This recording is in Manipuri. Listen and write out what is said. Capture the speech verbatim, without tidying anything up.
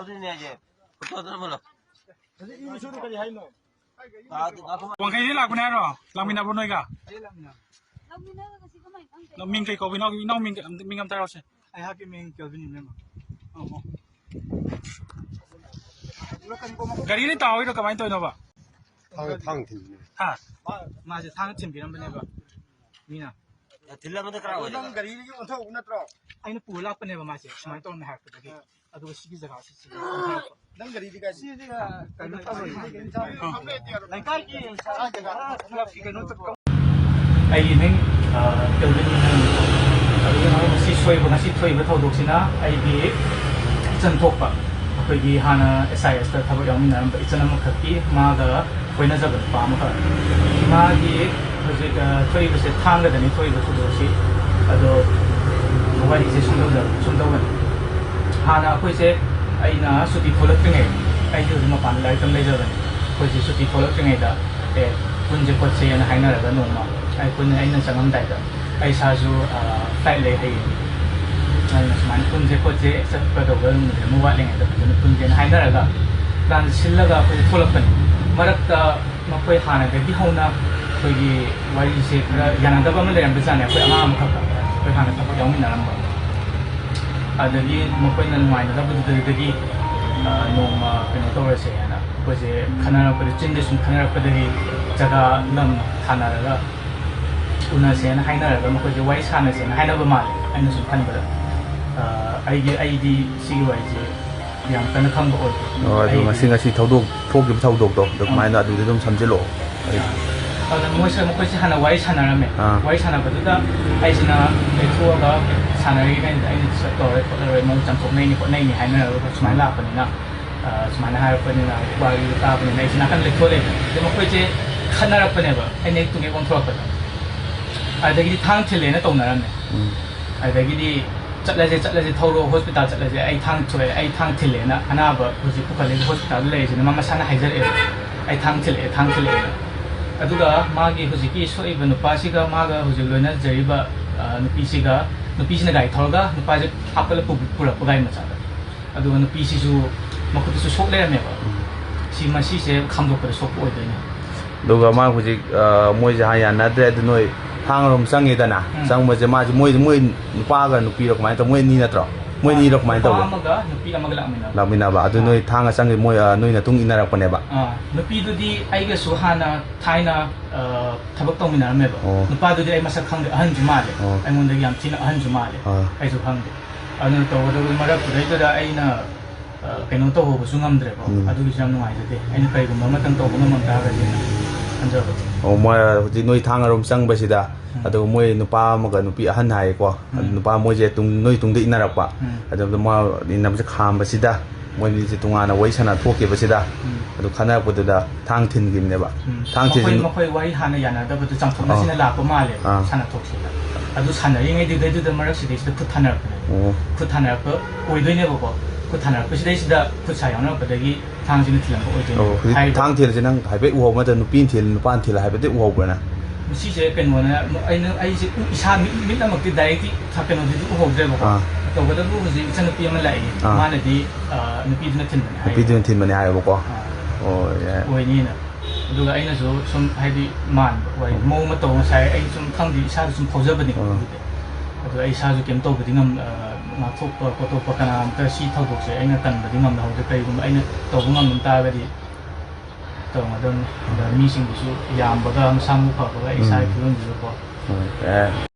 ꯑꯗꯨꯅꯦ ꯍꯥꯏꯁꯦ꯫ ꯐꯣꯇꯣꯗꯨꯅ ꯃꯨꯜꯂꯣ꯫ ꯍꯧꯖꯤꯛ ꯏ ꯁꯨꯗꯨ ꯀꯔꯤ ꯍꯥꯏꯅꯣ? ꯉꯥꯏꯈꯣ, ꯉꯥꯏꯈꯣ꯫ ꯋꯥꯡꯈꯩꯗꯩ ꯂꯥꯛꯄꯅꯦ ꯍꯥꯏꯔꯣ? ꯂꯥꯛꯃꯤꯟꯅꯕ꯭ꯔꯣ ꯅꯣꯏꯒ? ꯑꯩ ꯂꯥꯛꯃꯤꯟꯅꯕ꯫ ꯂꯧꯃꯤꯟꯅꯔꯒ ꯁꯤ ꯀꯃꯥꯏꯅ ꯈꯪꯗꯣꯏꯅꯣ? ꯃꯤꯡ ꯀꯩ ꯀꯧꯕ? ꯏꯅꯥꯎ, ꯏꯅꯥꯎ ꯃꯤꯡ, ꯃꯤꯡ ꯑꯝꯇ ꯍꯥꯏꯔꯛꯑꯣꯁꯦ꯫ ꯑꯩꯍꯥꯛꯀꯤ ꯃꯤꯡ ꯀꯦꯜꯕꯤꯟ ꯏꯃꯦꯝ꯫ ꯑꯣ, ꯑꯣ꯫ ꯒꯥꯔꯤꯗ ꯇꯥꯍꯧꯔꯤꯔꯣ? ꯀꯃꯥꯏꯅ ꯇꯧꯔꯤꯅꯣꯕ? ꯊꯥꯡ, ꯊꯥꯡ ꯊꯤꯟꯕꯅꯦ꯫ ꯍꯥ? ꯃꯥꯁꯦ ꯊꯥꯡ ꯊꯤꯟꯕꯤꯔꯝꯕꯅꯦꯕ ꯃꯤꯅ꯫ ꯊꯤꯜꯂꯝꯕꯗ ꯀꯅꯥ ꯑꯗꯣ ꯑꯣꯏꯗꯣꯏꯅꯣ? ꯅꯪ ꯒꯥꯔꯤꯗꯒꯤ ꯑꯣꯟꯊꯣꯛꯍꯧꯕ ꯅꯠꯇ꯭ꯔꯣ? ꯑꯩꯅ ꯄꯨꯔ ꯂꯥꯛꯄꯅꯦꯕ ꯃꯥꯁꯦ, ꯁꯨꯃꯥꯏꯅ ꯇꯧꯔꯝꯃꯦ ꯍꯥꯏꯔꯛꯄꯗꯒꯤ꯫ ꯑꯥ꯫ ꯑꯗꯨꯒ ꯁꯤꯒꯤ ꯖꯒꯥꯁꯤ ꯁꯤꯗ ꯑꯣꯟꯊꯣꯔꯛꯄ꯫ ꯅꯪ ꯒꯥꯔꯤꯗꯤ ꯀꯥꯏ? ꯁꯤꯗꯤ, ꯑ, ꯀꯩꯅꯣ ꯇꯧꯔꯤ꯫ ꯂꯩꯀꯥꯏꯒꯤ ꯁꯥ ꯖꯒꯥ, ꯀ꯭ꯂꯕꯀꯤ ꯀꯩꯅꯣ ꯇꯧ-, ꯑꯩꯒꯤ ꯃꯤꯡ, ꯑ, ꯀꯦꯜꯕꯤꯟ ꯍꯥꯏꯅ꯫ ꯑꯗꯨꯒ ꯉꯁꯤ ꯁꯣꯏꯕ, ꯉꯁꯤ ꯊꯣꯛꯏꯕ ꯊꯧꯗꯣꯛꯁꯤꯅ ꯑꯩꯒꯤ ꯏꯆꯟ ꯊꯣꯛꯄ, ꯑꯩꯈꯣꯏꯒꯤ ꯍꯥꯟꯅ ꯑꯦꯁ ꯑꯥꯏ ꯑꯦꯁꯇ ꯊꯕꯛ ꯌꯥꯎꯃꯤꯟꯅꯔꯝꯕ ꯏꯆꯟ ꯑꯃꯈꯛꯀꯤ ꯃꯥꯒ ꯀꯣꯏꯅꯖꯕ ꯅꯨꯄꯥ ꯑꯃꯈꯛ꯫ ꯃꯥꯒꯤ ꯍꯧꯖꯤꯛ, ꯑ, ꯊꯣꯛꯏꯕꯁꯦ ꯊꯥꯡꯒꯗꯅꯤ ꯊꯣꯛꯏꯕ ꯊꯧꯗꯣꯛꯁꯤ꯫ ꯑꯗꯣ ꯋꯥꯔꯤꯁꯦ ꯁꯨꯝ ꯇꯧꯖ-, ꯁꯨꯝ ꯇꯧꯕꯅꯤ꯫ ꯍꯥꯟꯅ ꯑꯩꯈꯣꯏꯁꯦ, ꯑꯩꯅ ꯁꯨꯇꯤ ꯊꯣꯛꯂꯛꯇ꯭ꯔꯤꯉꯩ, ꯑꯩꯁꯨ ꯍꯧꯖꯤꯛ ꯃꯄꯥꯟꯗ ꯂꯥꯏꯔꯤꯛ ꯇꯝ ꯂꯩꯖꯕꯅꯤ꯫ ꯑꯩꯈꯣꯏꯁꯦ ꯁꯨꯇꯤ ꯊꯣꯛꯂꯛꯇ꯭ꯔꯤꯉꯩꯗ, "ꯑꯦ, ꯄꯨꯟꯁꯦ ꯈꯣꯠꯁꯦꯅ" ꯍꯥꯏꯅꯔꯒ ꯅꯣꯡꯃ ꯑꯩ ꯄꯨꯟꯅ, ꯑꯩꯅ ꯆꯪꯉꯝꯗꯥꯏꯗ ꯑꯩ ꯏꯁꯥꯁꯨ, ꯑ, ꯐ꯭ꯂꯥꯏꯠ ꯂꯩ ꯍꯌꯦꯡ꯫ ꯑꯗꯨꯅ ꯁꯨꯃꯥꯏꯅ ꯄꯨꯟꯁꯦ ꯈꯣꯠꯁꯦ, ꯆꯠꯀꯗꯧꯕ ꯅꯨꯃꯤꯠ ꯑꯃ ꯋꯥꯠꯂꯤꯉꯩꯗ ꯐꯖꯅ ꯄꯨꯟꯁꯦꯅ ꯍꯥꯏꯅꯔꯒ ꯄ꯭ꯂꯥꯟ ꯁꯤꯜꯂꯒ ꯑꯩꯈꯣꯏꯁꯦ ꯊꯣꯛꯂꯛꯄꯅꯤ꯫ ꯃꯔꯛꯇ ꯃꯈꯣꯏ ꯍꯥꯟꯅꯗꯒꯤ ꯍꯧꯅ ꯑꯩꯈꯣꯏꯒꯤ ꯋꯥꯔꯤꯁꯦ ꯈꯔ ꯌꯥꯅꯗꯕ ꯑꯃ ꯂꯩꯔꯝꯕꯖꯥꯠꯅꯤ꯫ ꯑꯩꯈꯣꯏ ꯑꯉꯥꯡ ꯑꯃꯈꯛ, ꯑꯩꯈꯣꯏ ꯍꯥꯟꯅ ꯊꯕꯛ ꯌꯥꯎꯃꯤꯟꯅꯔꯝꯕ꯫ ꯑꯗꯒꯤ ꯃꯈꯣꯏꯅ ꯅꯨꯡꯉꯥꯏꯅꯗꯕꯗꯨꯗꯒꯤ, ꯑ, ꯅꯣꯡꯃ ꯀꯩꯅꯣ ꯇꯧꯔꯁꯦ ꯍꯥꯏꯅ ꯑꯩꯈꯣꯏꯁꯦ ꯈꯟꯅꯔꯛꯄꯗ, ꯆꯤꯟꯗ ꯁꯨꯝ ꯈꯟꯅꯔꯛꯄꯗꯒꯤ ꯖꯒꯥ ꯂꯝ ꯊꯥꯅꯔꯒ ꯎꯅꯁꯦꯅ ꯍꯥꯏꯅꯔꯒ ꯃꯈꯣꯏꯁꯦ ꯋꯥꯔꯤ ꯁꯥꯟꯅꯁꯦꯅ ꯍꯥꯏꯅꯕ ꯃꯥꯜꯂꯦ꯫ ꯑꯩꯅ ꯁꯨꯝ ꯈꯟꯕꯗ, ꯑ, ꯑꯩꯒꯤ, ꯑꯩꯗꯤ ꯁꯤꯒꯤ ꯋꯥꯔꯤꯁꯦ ꯌꯥꯝ ꯀꯟꯅ ꯈꯪꯕ ꯑꯣꯏꯗꯦ꯫ ꯑꯣ, ꯑꯗꯨ ꯑꯩ ꯉꯁꯤ, ꯉꯁꯤ ꯊꯧꯗꯣꯛ ꯊꯣꯛꯈꯤꯕ ꯊꯧꯗꯣꯛꯇꯣ, ꯑꯗꯨ ꯑꯥ꯫ ꯀꯃꯥꯏꯅ ꯑꯗꯨꯗ ꯑꯗꯨꯝ ꯁꯝꯖꯤꯜꯂꯛꯑꯣ꯫ ꯑꯗꯨꯅ ꯃꯣꯏꯁꯦ, ꯃꯈꯣꯏꯁꯦ ꯍꯥꯟꯅ ꯋꯥꯔꯤ ꯁꯥꯟꯅꯔꯝꯃꯦ꯫ ꯑꯥ꯫ ꯋꯥꯔꯤ ꯁꯥꯟꯅꯕꯗꯨꯗ ꯑꯩꯁꯤꯅ ꯂꯩꯊꯣꯛꯑꯒ ꯁꯥꯟꯅꯔꯤꯉꯩꯗ ꯑꯩꯅ ꯗꯤꯁꯇꯔꯕ ꯇꯧꯔꯦ ꯈꯣꯠꯂꯔꯣꯏ, ꯃꯑꯣꯡ ꯆꯥꯝꯊꯣꯛꯅꯩꯅꯤ ꯈꯣꯠꯅꯩꯅꯤ ꯍꯥꯏꯅꯔꯒ ꯁꯨꯃꯥꯏꯅ ꯎꯝ꯫ ꯂꯥꯛꯄꯅꯤꯅ, ꯑ, ꯁꯨꯃꯥꯏꯅ ꯍꯥꯏꯔꯛꯄꯅꯤꯅ, ꯋꯥꯔꯤꯗꯨ ꯇꯥꯕꯅꯤꯅ ꯑꯩꯁꯦ ꯅꯥꯀꯟ ꯂꯩꯊꯣꯛꯑ ꯂꯩꯕꯅꯦ꯫ ꯑꯗꯣ ꯃꯈꯣꯏꯁꯦ ꯈꯠꯅꯔꯛꯄꯅꯦꯕ, ꯑꯩꯅ ꯍꯦꯛ ꯇꯨꯡ ꯍꯦꯛ ꯑꯣꯟꯊꯣꯔꯛꯄꯗ꯫ ꯑꯗꯒꯤꯗꯤ ꯊꯥꯡ ꯊꯤꯜꯂꯦꯅ ꯇꯧꯅꯔꯝꯃꯦ꯫ ꯎꯝ꯫ ꯑꯗꯒꯤꯗꯤ ꯆꯠꯂꯁꯦ, ꯆꯠꯂꯁꯦ, ꯊꯧꯔꯣ, ꯍꯣꯁꯄꯤꯇꯥꯜ ꯆꯠꯂꯁꯦ, ꯑꯩ ꯊꯥꯡ ꯊꯣꯛꯑꯦ, ꯑꯩ ꯊꯥꯡ ꯊꯤꯜꯂꯦꯅ ꯑꯅꯥꯕ ꯍꯧꯖꯤꯛ ꯄꯨꯈꯠꯂꯤꯕ ꯍꯣꯁꯄꯤꯇꯥꯜꯗ ꯂꯩꯔꯤꯁꯤꯅ ꯃꯥ ꯃꯁꯥꯅ ꯍꯥꯏꯖꯔꯛꯑꯦꯕ, "ꯑꯩ ꯊꯥꯡ ꯊꯤꯜꯂꯛꯑꯦ, ꯊꯥꯡ ꯊꯤꯜꯂꯛꯑꯦꯅ"꯫ ꯑꯗꯨꯒ ꯃꯥꯒꯤ ꯍꯧꯖꯤꯛꯀꯤ ꯁꯣꯛꯏꯕ ꯅꯨꯄꯥꯁꯤꯒ ꯃꯥꯒ ꯍꯧꯖꯤꯛ ꯂꯣꯏꯅꯖꯔꯤꯕ, ꯑ, ꯅꯨꯄꯤꯁꯤꯒ, ꯅꯨꯄꯤꯁꯤꯅ ꯒꯥꯔꯤ ꯊꯧꯔꯒ ꯅꯨꯄꯥꯁꯦ ꯍꯥꯞꯀꯠꯂ ꯄꯨ-, ꯄꯨꯔꯛꯄ ꯒꯥꯔꯤ ꯃꯆꯥꯗ꯫ ꯑꯗꯨꯒ ꯅꯨꯄꯤꯁꯤꯁꯨ ꯃꯈꯨꯠꯇꯁꯨ ꯁꯣꯛ ꯂꯩꯔꯝꯃꯦꯕ꯫ ꯁꯤ, ꯃꯁꯤꯁꯦ ꯈꯥꯝꯗꯣꯛꯄꯗ ꯁꯣꯛꯄ ꯑꯣꯏꯗꯣꯏꯅꯦ꯫ ꯑꯗꯨꯒ ꯃꯥ ꯍꯧꯖꯤꯛ, ꯑ, ꯃꯣꯏꯁꯦ ꯍꯥꯟꯅ ꯌꯥꯅꯗ꯭ꯔꯦ, ꯑꯗꯨ ꯅꯣꯏ ꯊꯥꯡ ꯑꯃꯔꯣꯝ ꯆꯪꯉꯦꯗꯅ꯫ ꯎꯝ꯫ ꯆꯪꯕꯁꯦ ꯃꯥꯁꯦ, ꯃꯣꯏ, ꯃꯣꯏ ꯅꯨꯄꯥꯒ ꯅꯨꯄꯤꯔꯣ ꯀꯃꯥꯏꯅ ꯇꯧ? ꯃꯣꯏ ꯑꯅꯤ ꯅꯠꯇ꯭ꯔꯣ? ꯃꯣꯏ ꯑꯅꯤꯔꯣ ꯀꯃꯥꯏꯅ ꯅꯨꯄꯥ ꯇꯧꯒꯦ? ꯑꯃꯒ ꯅꯨꯄꯤ ꯑꯃꯒ ꯂꯥꯛꯃꯤꯟꯅꯕ꯫ ꯂꯥꯛꯃꯤꯟꯅꯕ꯫ ꯑꯗꯨ ꯑꯥ꯫ ꯅꯣꯏ ꯊꯥꯡꯒ ꯆꯪꯉꯤ, ꯃꯣꯏ, ꯑ, ꯅꯣꯏ ꯅꯇꯨꯡ ꯏꯟꯅꯔꯛꯄꯅꯦꯕ? ꯑꯥ, ꯅꯨꯄꯤꯗꯨꯗꯤ ꯑꯩꯒꯁꯨ ꯍꯥꯟꯅ ꯊꯥꯏꯅ, ꯑ, ꯊꯕꯛ ꯇꯧꯃꯤꯟꯅꯔꯝꯃꯦꯕ꯫ ꯑꯣ꯫ ꯅꯨꯄꯥꯗꯨꯗꯤ ꯑꯩ ꯃꯁꯛ ꯈꯪꯗꯦ, ꯑꯍꯟꯁꯨ ꯃꯥꯜꯂꯦ꯫ ꯑꯣ꯫ ꯑꯩꯉꯣꯟꯗꯒꯤ ꯌꯥꯝ ꯊꯤꯅ ꯑꯍꯟꯁꯨ ꯃꯥꯜꯂꯦ꯫ ꯑꯥ꯫ ꯑꯩꯁꯨ ꯈꯪꯗꯦ꯫ ꯑꯗꯨꯅ ꯇꯧꯒꯗꯧꯕ ꯃꯔꯛꯇꯨꯗꯩꯗꯨꯗ ꯑꯩꯅ, ꯑ, ꯀꯩꯅꯣ ꯇꯧꯍꯧꯕꯁꯨ ꯉꯝꯗ꯭ꯔꯦꯀꯣ꯫ ꯎꯝ꯫ ꯑꯗꯨꯒꯤꯁꯨ ꯌꯥꯝ ꯅꯨꯡꯉꯥꯏꯖꯗꯦ꯫ ꯑꯩꯅ ꯀꯔꯤꯒꯨꯝꯕ ꯑꯃꯇꯪ ꯇꯧꯕ ꯉꯝꯃꯝ ꯇꯥꯔꯒꯗꯤ ꯈꯟꯖꯕ꯫ ꯑꯣ, ꯃꯣꯏ ꯍꯧꯖꯤꯛ ꯅꯣꯏ ꯊꯥꯡ ꯑꯔꯣꯝ ꯆꯪꯕꯁꯤꯗ, ꯎꯝ꯫ ꯑꯗꯨꯒ ꯃꯣꯏ ꯅꯨꯄꯥ ꯑꯃꯒ ꯅꯨꯄꯤ ꯑꯍꯟ ꯍꯥꯏꯌꯦꯀꯣ꯫ ꯑꯗꯨ ꯎꯝ꯫ ꯅꯨꯄꯥ ꯃꯣꯏꯁꯦ ꯇꯨꯡ-, ꯅꯣꯏ ꯇꯨꯡꯗ ꯏꯟꯅꯔꯛꯄ꯫ ꯎꯝ꯫ ꯑꯗꯨꯗ ꯃꯥ ꯏꯟꯅꯕꯁꯦ ꯈꯥꯝꯕꯁꯤꯗ ꯃꯣꯏꯅꯤꯁꯦ ꯇꯣꯉꯥꯟꯅ ꯋꯥꯔꯤ ꯁꯥꯟꯅ ꯊꯣꯛꯈꯤꯕꯁꯤꯗ, ꯎꯝ꯫ ꯑꯗꯨ ꯈꯟꯅꯔꯛꯄꯗꯨꯗ ꯊꯥꯡ ꯊꯤꯟꯈꯤꯕꯅꯦꯕ꯫ ꯎꯝ꯫ ꯊꯥꯡ ꯃꯈꯣꯏ, ꯊꯤꯟ- ꯃꯈꯣꯏ ꯋꯥꯔꯤ ꯍꯥꯟꯅ ꯌꯥꯅꯗꯕꯗꯨ ꯆꯥꯝꯊꯣꯛꯅꯁꯤꯅ ꯑꯥ꯫ ꯂꯥꯛꯄ ꯃꯥꯜꯂꯦꯕ, ꯑꯥ꯫ ꯁꯥꯟꯅꯊꯣꯛꯁꯤꯗ꯫ ꯑꯗꯨ ꯁꯥꯟꯅꯔꯤꯉꯩꯗꯨꯗꯩꯗꯨꯗ ꯃꯔꯛꯁꯤꯗꯩꯁꯤꯗ ꯈꯨꯠ ꯊꯥꯅꯔꯛꯄꯅꯦꯕ꯫ ꯑꯣ꯫ ꯈꯨꯠ ꯊꯥꯅꯔꯛꯄ ꯑꯣꯏꯗꯣꯏꯅꯦꯕꯀꯣ꯫ ꯈꯨꯠ ꯊꯥꯅꯔꯛꯄꯁꯤꯗꯩꯁꯤꯗ ꯈꯨꯠ ꯁꯥ ꯌꯥꯎꯅꯔꯛꯄꯗꯒꯤ ꯊꯥꯡꯁꯤꯅ ꯊꯤꯜꯂꯝꯕ ꯑꯣꯏꯗꯣꯏꯅꯦ꯫ ꯑꯣ, ꯍꯧꯖꯤꯛ ꯍꯥꯏꯔꯤꯕ ꯊꯥꯡ ꯊꯤꯜꯂꯤꯁꯦ ꯅꯪ ꯍꯥꯏꯐꯦꯠ ꯎꯍꯧꯕ ꯅꯠꯇ꯭ꯔ, ꯅꯨꯄꯤꯅ ꯊꯤꯜꯂꯤ, ꯅꯨꯄꯥꯅ ꯊꯤꯜꯂꯤ ꯍꯥꯏꯐꯦꯠꯇꯤ ꯎꯍꯧꯕ꯭ꯔꯥ ꯅꯪ? ꯃꯁꯤꯁꯦ ꯀꯩꯅꯣꯅ, ꯑꯩꯅ, ꯑꯩꯁꯦ ꯎ-, ꯏꯁꯥ ꯃꯤꯠ, ꯃꯤꯠꯅꯃꯛꯇꯤ directly ꯊ-, ꯀꯩꯅꯣꯗꯨꯗꯤ ꯎꯍꯧꯗ꯭ꯔꯦꯕꯀꯣ꯫ ꯑꯥ꯫ ꯇꯧꯕꯇꯕꯨ ꯍꯧꯖꯤꯛ ꯏꯆꯟꯅꯨꯄꯤ ꯑꯃ ꯂꯥꯛꯏ꯫ ꯑꯥ꯫ ꯃꯥꯅꯗꯤ, ꯑ, ꯅꯨꯄꯤꯗꯨꯅ ꯊꯤꯟꯕꯅꯦ ꯍꯥꯏꯌꯦ꯫ ꯅꯨꯄꯤꯗꯨꯅ ꯊꯤꯟꯕꯅꯦ ꯍꯥꯏꯌꯦꯕꯀꯣ꯫ ꯑꯥ꯫ ꯑꯣ, ꯌꯥꯏ꯫ ꯑꯣꯏꯅꯤꯅ꯫ ꯑꯗꯨꯒ ꯑꯩꯅꯁꯨ ꯁꯨꯝ ꯍꯥꯏꯗꯤ ꯃꯥꯟꯕ ꯋꯥꯔꯤ ꯎꯝ꯫ ꯃꯑꯣꯡ ꯃꯇꯧ ꯉꯁꯥꯏ ꯑꯩ ꯁꯨꯝ ꯈꯪꯗꯦ, ꯏꯁꯥꯗ ꯁꯨꯝ ꯐꯥꯎꯖꯕꯅꯤ ꯑꯥ꯫ ꯑꯗꯨꯗꯤ꯫ ꯑꯗꯣ ꯑꯩ ꯏꯁꯥꯁꯨ ꯀꯩꯝ ꯇꯧꯕꯗꯤ ꯉꯝ-, ꯑ, ꯉꯥꯛꯊꯣꯛꯄ ꯈꯣꯠꯇꯣꯛꯄ ꯀꯅꯥꯝꯇ ꯁꯤ ꯊꯧꯗꯣꯛꯁꯦ ꯑꯩꯅ ꯀꯟꯕꯗꯤ ꯉꯝꯍꯧꯗ꯭ꯔꯦ꯫ ꯀꯔꯤꯒꯨꯝꯕ ꯑꯩꯅ ꯇꯧꯕ ꯉꯝꯂꯝ ꯇꯥꯔꯒꯗꯤ ꯇꯧꯔꯝꯒꯗꯕꯅꯤ꯫ ꯑꯗ ꯃꯤꯁꯤꯡꯗꯨꯁꯨ ꯌꯥꯝꯕꯒ ꯃꯁꯥ ꯃꯎ ꯐꯕꯒ ꯏꯁꯥꯒꯤ ꯎꯝ꯫ ꯐꯤꯕꯝꯗꯨꯁꯨꯀꯣ꯫ ꯎꯝ, ꯑꯦ꯫